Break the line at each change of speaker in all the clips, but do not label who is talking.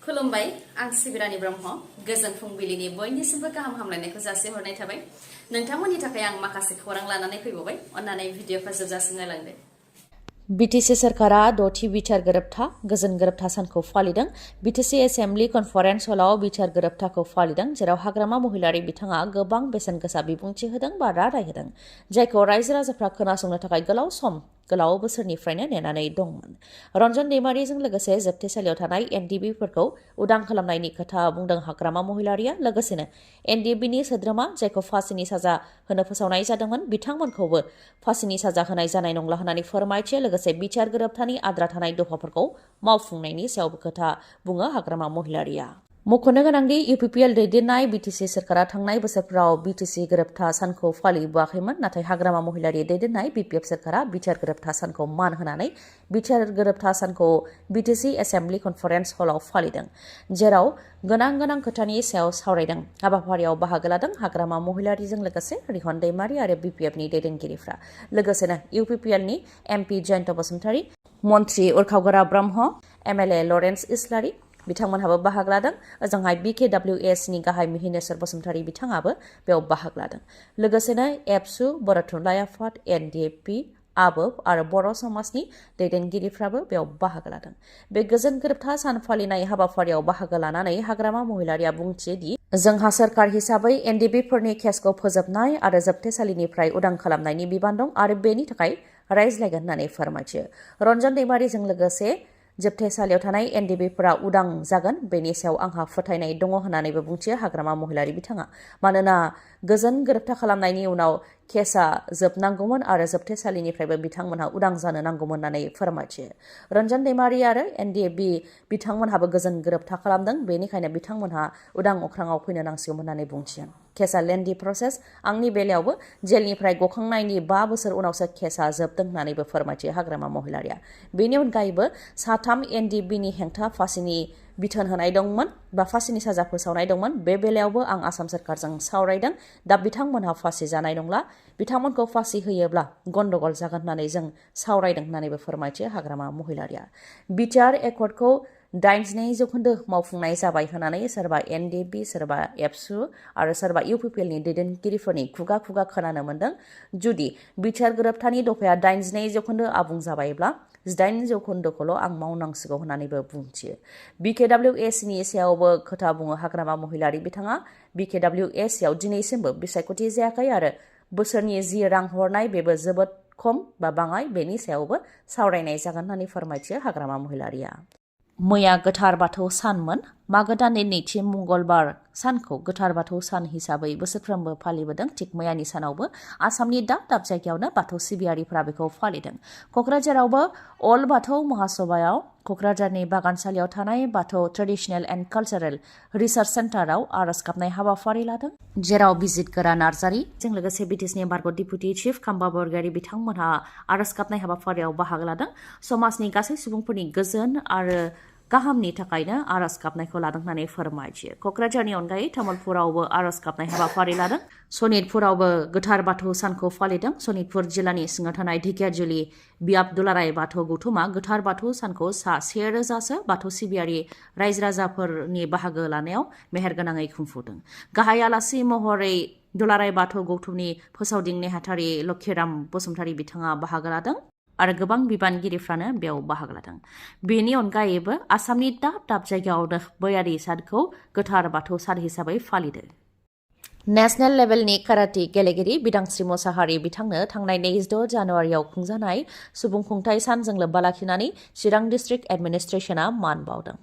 खुलुमबाय आं सिबिरानि ब्रह्म गोजोन फुंबिलिनि बयनिसिमबो गाहाम हामलायनायखौ जासिहरनाय थाबाय नोंथांमोननि थाखाय आं माखासे खौरां लानानै फैबावबाय अन्नानै भिडिअखौ जोबजासिम नायलांदो
बीटीसी सरकारा द'थि बिथार गोरोबथा गोजोन गोरोबथा सानखौ फालिदों। बीटीसी एसेम्बली कनफारेन्स हलाव बिथार गोरोबथाखौ फालिदों, जेराव हाग्रामा महिलारि बिथाङा गोबां बेसेन गोसा बिबुंथि होदों बा रादाय होदों, जायखौ रायजो राजाफ्रा खोनासंनो थाखाय गोलाव बोसोरनिफ्रायनो नेनानै दंमोन। रन्जन दैमारिजों लोगोसे जोबथेसालियाव थानाय एनडीएफबीफोरखौ उदां खालामनायनि खोथा बुंदों हाग्रामा महिलारिया। लोगोसेनो एनडीएफबीनि सोद्रोमा जायखौ फासिनि साजा होनो फोसावनाय जादोंमोन, बिथांमोनखौबो फासिनि साजा होनाय जानाय नंला होननानै फोरमायथियो। लोगोसे बिथार गोरोबथानि आद्रा थानाय दफाफोरखौ मावफुंनायनि सायावबो खोथा बुङो हाग्रामा महिलारिया। मख'नो गोनांदि इउपिपिएल दैदेननाय बीटीसी सरकारा थांनाय बोसोरफ्राव बीटीसी गोरोबथा सानखौ फालिबोआखैमोन, नाथाय हाग्रामा महिलारि दैदेननाय बीपीएफ सरकारा बिथार गोरोबथा सानखौ मान होनानै बिथार गोरोबथा सानखौ बीटीसी एसेम्बली कनफारेन्स हलाव फालिदों, जेराव गोनां खोथानि सायाव सावरायदों। हाबाफारियाव बाहागो लादों हाग्रामा महिलारिजों लोगोसे रिहन दैमारि आरो बीपीएफनि दैदेनगिरिफ्रा। लोगोसेनो इउपिपिएलनि एमपि जयन्त बसुमतारी, मन्त्रि उरखावगोरा ब्रह्म, एमएलए लरेन्स इस्लारि बिथांमोनहाबो बाहागो लादों। ओजोंहाय बीकेडब्लिउएसनि गाहाय मिहिनेश्वर बसुमतारी बिथाङाबो बेयाव बाहागो लादों। लोगोसेनो एबसु, बर' थुनलाइ आफाद, एनडीएफबी, आबोफ आरो बर' समाजनि दैदेनगिरिफ्राबो बेयाव बाहागो लादों। बे गोजोन गोरोबथा सान फालिनाय हाबाफारियाव बाहागो लानानै हाग्रामा महिलारिया बुंथियो दि जोंहा सोरखार हिसाबै एनडीएफबीफोरनि केसखौ फोजोबनाय आरो जोबथेसालिनिफ्राय उदां खालामनायनि बिबान दं आरो बेनि थाखाय रायज्लायगोन होननानै फोरमायथियो। रन्जन दैमारिजों लोगोसे जोबथेसालियाव थानाय एनडीएफबीफोरा उदां जागोन, बेनि सायाव आंहा फोथायनाय दङ होननानैबो बुंथियो हाग्रामा महिलारि बिथाङा। मानोना गोजोन गोरोबथा खालामनायनि उनाव केसआ जोबनांगौमोन आरो जोबथेसालिनिफ्रायबो बिथांमोनहा उदां जानो नांगौमोन होननानै फोरमायथियो। रन्जन दैमारि आरो एनडीएफबी बिथांमोनहाबो गोजोन गोरोबथा खालामदों, बेनिखायनो बिथांमोनहा उदां अख्राङाव फैनो नांसिगौमोन होननानै बुंथियो। केसआ लेन्डि प्रसेस, आंनि बेलायावबो जेलनिफ्राय गखांनायनि 5 बोसोर उनावसो केसआ जोबदों होननानैबो फोरमायथियो हाग्रामा महिलारिया। बेनि अनगायैबो 3 एनडीएफबीनि हेंथा फासिनि बिथोन होनाय दंमोन बा फासिनि साजा फोसावनाय दंमोन। बे बेलायावबो आं आसाम सरकारजों सावरायदों। दा बिथांमोनहा फासि जानाय नंला, बिथांमोनखौ फासि होयोब्ला गन्दगल जागोन होननानै जों सावरायदों होननानैबो फोरमायथियो हाग्रामा महिलारिया। बिटिआर एकर्डखौ 82% मावफुंनाय जाबाय होननानै सोरबा एनडीएफबी, सोरबा एबसु आरो सोरबा इउपिपिएलनि दैदेनगिरिफोरनि खुगा खोनानो मोन्दों। जुदि बिटिआर गोरोबथानि दफाया 82% आबुं जाबायब्ला 8%खौल' आं मावनांसिगौ होननानैबो बुंथियो। बीकेडब्लिउएसनि सायावबो खोथा बुङो हाग्रामा महिलारि बिथाङा। बीकेडब्लिउएसआव दिनैसिमबो बिसायख'थि जायाखै आरो बोसोरनि जि रां हरनाय बेबो जोबोद खम बा बाङाय, बेनि सायावबो सावरायनाय जागोन होननानै फोरमायथियो हाग्रामा महिलारिया। मैया गोथार बाथौ सानमोन। मागो दाननि नैथि मंगलबार सानखौ गोथार बाथौ सान हिसाबै बोसोरफ्रोमबो फालिबोदों। थिग मैयानि सानावबो आसामनि दाब जायगायावनो बाथौ सिबियारिफ्रा बेखौ फालिदों। क'क्राझारावबो अल बाथौ महासभायाव क'क्राझारनि बागानसालियाव थानाय बाथौ ट्रेडिसनेल एन्ड कालचारेल रिसार्च सेन्टाराव आरज गाबनाय हाबाफारि लादों, जेराव बिजित गोरा नार्जारिजों लोगोसे बिटिसिनि बारग' डिपुटि चिफ खाम्बा बरगयारि बिथांमोनहा आरज गाबनाय हाबाफारियाव बाहागो लादों। समाजनि गासै सुबुंफोरनि गोजोन आरो गाहामनि थाखायनो आरज गाबनायखौ लादों होननानै फोरमायथियो। क'क्राझारनि अनगायै तामुलपुरावबो आरज गाबनाय हाबाफारि लादों। सनितपुरावबो गोथार बाथौ सानखौ फालिदों। सनितपुर जिल्लानि सिङाव थानाय ढेकियाजुलि बियाब दुलाराय बाथौ गौथुमा गोथार बाथौ सानखौ 1,000सो बाथौ सिबियारि रायजो राजाफोरनि बाहागो लानायाव मेहेरगोनाङै खुंफुंदों। गाहाय आलासि महरै दुलाराय बाथौ गौथुमनि फोसावदिं नेहाथारि लक्षीराम बसुमतारी बिथाङा बाहागो लादों आरो गोबां बिबानगिरिफ्रानो बेयाव बाहागो लादों। बेनि अनगायैबो आसामनि दाब जायगायावनो बैयारि सानखौ गोथार बाथौ सान हिसाबै फालिदों। नेशनेल लेभेलनि काराटे गेलेगिरि बिदांस्रि मोसाहारि बिथांनो थांनाय 26 जानुवारियाव खुंजानाय सुबुंखुंथाइ सानजों लोब्बा लाखिनानै चिरां डिस्ट्रिक्ट एडमिनिस्ट्रेसना मान बावदों।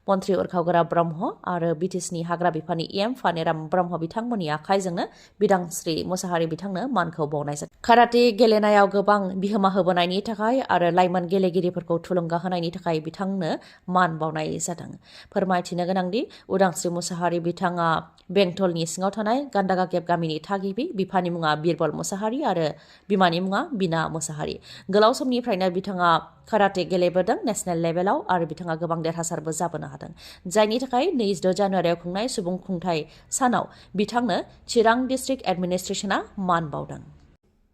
मन्त्रि उरखावगोरा ब्रह्म आरो बिटिसिनि हाग्रा बिफाननि एम फानेराम ब्रह्म बिथांमोननि आखाइजोंनो बिदांस्रि मोसाहारि बिथांनो मानखौ बावनाय जादों। काराटे गेलेनायाव गोबां बिहोमा होबोनायनि थाखाय आरो लाइमोन गेलेगिरिफोरखौ थुलुंगा होनायनि थाखाय बिथांनो मान बावनाय जादों। फोरमायथिनो गोनांदि उदांस्रि मोसाहारि बिथाङा बेंटलनि सिङाव थानाय गान्दागागेब गामिनि थागिबि। बिफानि मुङा बिरबल मोसाहारि आरो बिमानि मुङा बिना मोसाहारि। गोलाव समनिफ्रायनो बिथाङा काराटे गेलेबोदों नेशनेल लेभेलाव आरो बिथाङा गोबां देरहासारबो जाबोनो हादों, जायनि थाखाय 26 जानुवारियाव खुंनाय सुबुंखुंथाइ सानाव बिथांनो चिरां डिस्ट्रिक्ट एडमिनिस्ट्रेसना मान बावदों।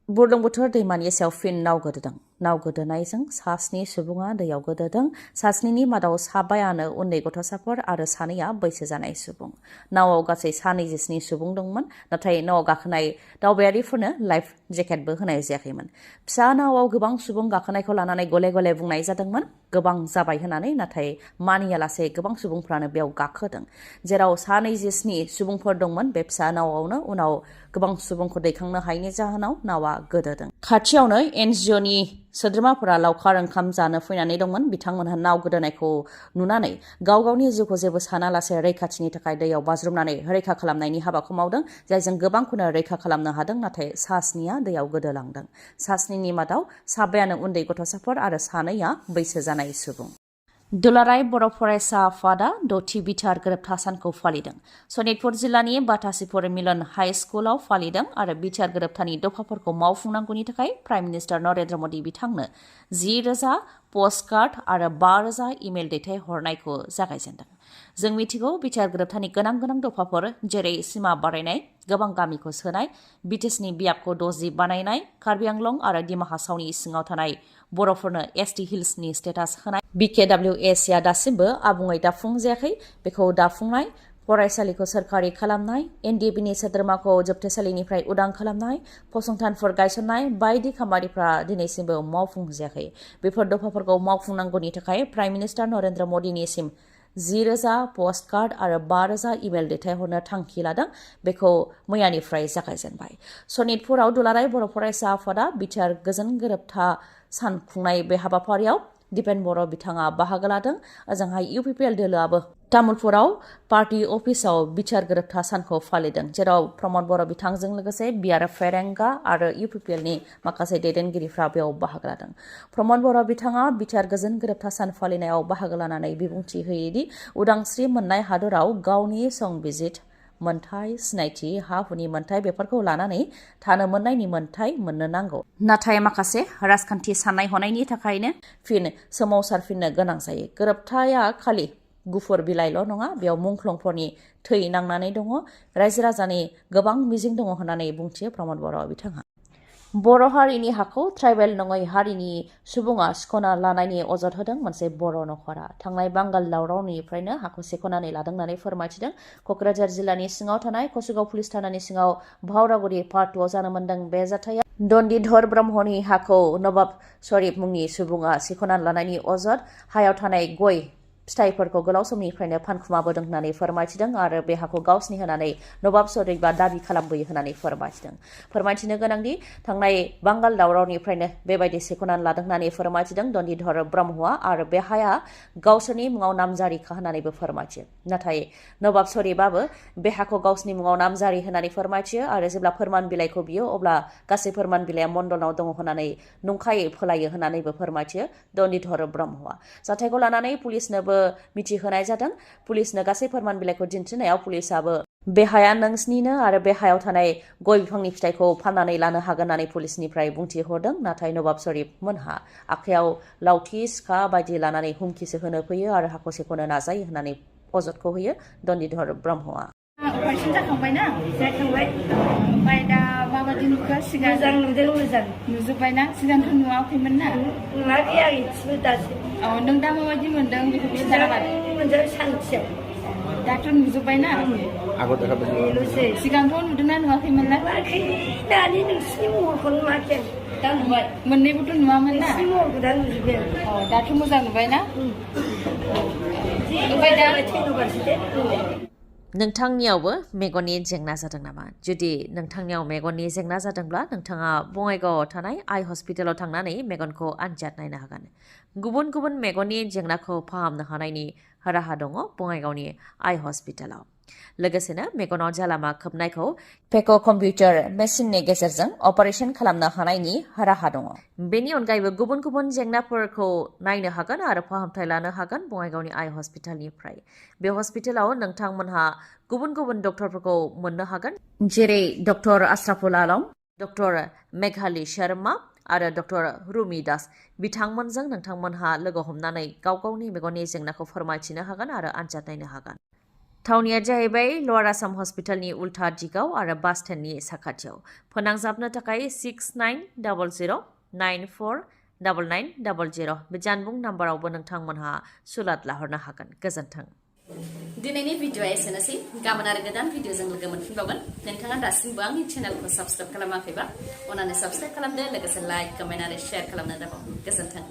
बुरलुंबुथुर दैमानि सायाव फिन नाव गोदोदों। नाव गोदोनायजों 7 सुबुङा दैयाव गोदोदों। 7नि मादाव 7 उन्दै गथ'साफोर आरो 2 बैसो जानाय सुबुं। नावआव गासै 27 सुबुं दंमोन, नाथाय नावआव गाखोनाय दावबायारिफोरनो लाइफ जेकेटबो होनाय जायाखैमोन। फिसा नावआव गोबां सुबुं गाखोनायखौ लानानै गले-गले बुंनाय जादोंमोन, गोबां जाबाय होननानै, नाथाय मानियालासे गोबां सुबुंफ्रानो बेयाव गाखोदों। जेराव 27 सुबुंफोर दंमोन, बे फिसा नावआवनो उनाव गोबां सुबुंखौ दैखांनो हायैनि जाहोनाव नावआ गोदोदों। खाथियावनो NGOनि सोद्रोमाफोरा लावखार ओंखाम जानो फैनानै दंमोन। बिथांमोनहा नाव गोदोनायखौ नुनानै गाव-गावनि जिउखौ जेबो सानालासे रैखाथिनि थाखाय दैयाव बाज्रुमनानै रैखा खालामनायनि हाबाखौ मावदों, जायजों गोबांखौनो रैखा खालामनो हादों, नाथाय 7निया दैयाव गोदोलांदों। 7नि मादाव 7 उन्दै गथ'साफोर आरो 2 बैसो जानाय सुबुं। दुलाराय बर' फरायसा आफादा 6थि बिटार गोरोबथा सानखौ फालिदों। सनितपुर जिल्लानि बाथासिपुर मिलन हाइ स्कुलाव फालिदों आरो बिटार गोरोबथानि दफाफोरखौ मावफुंनांगौनि थाखाय प्राइम मिनिस्टार नरेन्द्र मदि बिथांनो 10,000 पस्टकार्ड आरो 5,000 इमेल दैथायहरनायखौ जागायजेनदों। जों मिथिगौ बिटार गोरोबथानि गोनां दफाफोर जेरै सिमा बारायनाय, गोबां गामिखौ सोनाय, बिटिसिनि बियाबखौ 6G बानायनाय, कार्बि आंलं आरो दिमा हासावनि सिङाव थानाय बर'फोरनो ST हिल्सनि स्टेटास होनाय, BKWSया दासिमबो आबुङै दाफुंजायाखै, बेखौ दाफुंनाय, फरायसालिखौ सोरखारि खालामनाय, NDFBनि सोद्रोमाखौ जोबथेसालिनिफ्राय उदां खालामनाय, फसंथानफोर गायसननाय बायदि खामानिफ्रा दिनैसिमबो मावफुंजायाखै। बेफोर दफाफोरखौ मावफुंनांगौनि थाखाय प्राइम मिनिस्टार नरेन्द्र मदिनिसिम 10,000 पस्टकार्ड आरो 5,000 इमेल दैथायहरनो थांखि लादों। बेखौ मैयानिफ्राय जागायजेनबाय। सनितपुराव दुलाराय बर' फरायसा आफादा बिटार गोजोन गोरोबथा सान खुंनाय बे हाबाफारियाव दिपेन बर' बिथाङा बाहागो लादों। ओजोंहाय UPPL दोलोआबो तामुलपुराव पार्टी अफिसाव बिटार गोरोबथा सानखौ फालिदों, जेराव प्रमद बर' बिथांजों लोगोसे बिआर फेरेंगा आरो UPPLनि माखासे दैदेनगिरिफ्रा बेयाव बाहागो लादों। प्रमद बर' बिथाङा बिटार गोजोन गोरोबथा सान फालिनायाव बाहागो लानानै बिबुंथि होयोदि उदांस्रि मोननाय हादराव गावनि संबिजित मोनथाय, सिनायथि, हा-हुनि मोनथाय बेफोरखौ लानानै थानो मोननायनि मोनथाय मोननो नांगौ। नाथाय माखासे राजखान्थि साननाय हनायनि थाखायनो फिन सोमावसारफिननो गोनां जायो। गोरोबथाया खालि गुफुर बिलाइल' नङा, बेयाव मुंख्लंफोरनि थै नांनानै दङ, रायजो राजानि गोबां मिजिं दङ होननानै बुंथियो प्रमद बर' बिथाङा। बर' हारिनि हाखौ ट्राइबेल नङै हारिनि सुबुङा सिख'ना लानायनि अजद होदों मोनसे बर' नखरा। थांनाय बांगाल दावरावनिफ्रायनो हाखौ सेख'नानै लादों होननानै फोरमायथिदों। क'क्राझार जिल्लानि सिङाव थानाय कसुगाव पुलिस थानानि सिङाव भावरागुरि पार्ट 2आव जानो मोन्दों बे जाथाया। दन्दिधर ब्रह्मनि हाखौ नबाब शरीफ मुंनि सुबुङा सेख'नानै लानायनि अजद हायाव थानाय गय फिथाइफोरखौ गोलाव समनिफ्रायनो फानखुमाबोदों होननानै फोरमायथिदों आरो बे हाखौ गावसिनि होनानै नबाब शरीफआ दाबि खालामबोयो होननानै फोरमायथिदों। फोरमायथिनो गोनांदि थांनाय बांगाल दावरावनिफ्रायनो बेबायदि सेख'नानै लादों होननानै फोरमायथिदों दन्दिधर ब्रह्मआ आरो बे हाया गावसोरनि मुङाव नामजारिखा होननानैबो फोरमायथियो। नाथाय नबाब शरीफआबो बे हाखौ गावसिनि मुङाव नामजारि होननानै फोरमायथियो आरो जेब्ला फोरमान बिलाइखौ बियो अब्ला गासै फोरमान बिलाइया मण्डलनाव दङ होननानै नंखायै फोलायो होननानैबो फोरमायथियो दन्दिधर ब्रह्मआ। जाथायखौ लानानै पुलिसनोबो मिथिहोनाय जादों। पुलिसनो गासै फोरमान बिलाइखौ दिन्थिनायाव पुलिसआबो बे हाया नोंसिनिनो आरो बे हायाव थानाय गय बिफांनि फिथाइखौ फाननानै लानो हागोन होननानै पुलिसनिफ्राय बुंथिहरदों। नाथाय नबाब शरीफ मोनहा आखायाव लावथि, सिखा बायदि लानानै हुमखिसो होनो फैयो आरो हाखौ सेख'नो नाजायो होननानै अजदखौ होयो दन्दिधर ब्रह्मआ।
अपारेशन जाखांबायना? जाखांबाय। ओमफ्राय दा माबायदि नुखो? सिगां मोजां नुदों, मोजां नुजोब्बायना? सिगांथ' नुवाखैमोन ना? नुवाखै आं इसेबो दासो। औ, नों दा माबायदि मोनदों बेखौ खिन्थाबानो? मोजां सान्थियाव। दाथ' नुजोब्बायना? बेल'सै। सिगांथ' नुदोंना नुवाखैमोनना? नुवाखै, दानि नोंसिनि महरखौ नुवाखै। दा नुबाय। मोननैबोथ' नुवामोन ना? नोंसिनि महरखौ दा नुजोब्बाय। अ, दाथ' मोजां नुबायना? ओमफ्राय दा थैनोबासो दे।
नोंथांनियावबो मेगननि जेंना जादों नामा? जुदि नोंथांनियाव मेगननि जेंना जादोंब्ला नोंथाङा बङाइगावआव थानाय आइ हस्पिटालाव थांनानै मेगनखौ आनजाद नायनो हागोन। गुबुन गुबुन मेगननि जेंनाखौ फाहामनो हानायनि राहा दङ बङाइगावनि आइ हस्पिटालाव। लोगोसेनो मेगनाव जालामा खोबनायखौ पेक' कम्पिउटार मेसिननि गेजेरजों अपारेशन खालामनो हानायनि राहा दङ। बेनि अनगायैबो गुबुन गुबुन जेंनाफोरखौ नायनो हागोन आरो फाहामथाय लानो हागोन बङाइगावनि आइ हस्पिटालनिफ्राय। बे हस्पिटालाव नोंथांमोनहा गुबुन गुबुन डक्टरफोरखौ मोननो हागोन, जेरै डक्टर आशराफुल आलम, डक्टर मेघाली शर्मा आरो डक्टर रुमि दास। बिथांमोनजों नोंथांमोनहा लोगो हमनानै गाव गावनि मेगननि जेंनाखौ फोरमायथिनो हागोन आरो आनजाद नायनो हागोन। थावनिया जाहैबाय लवार आसाम हस्पिटालनि उल्था दिगाव आरो बास स्टेन्डनि साखाथियाव। फोनांजाबनो थाखाय 690094 9900 बे जानबुं नाम्बारावबो नोंथांमोनहा सुलाद लाहरनो हागोन गोजोन्थों
दिनैनि भिडिअआ एसेनोसै गाबोन आरो गोदान भिडिअजों लोगो मोनफिनबावगोन नोंथाङा दासिमबो आंनि चेनेलखौ साबस्क्राइब खालामाखैबा अन्नानै साबस्क्राइब खालामदो लोगोसे लाइक कमेन्ट आरो शेयार खालामनो दाबाव गोजोन्थों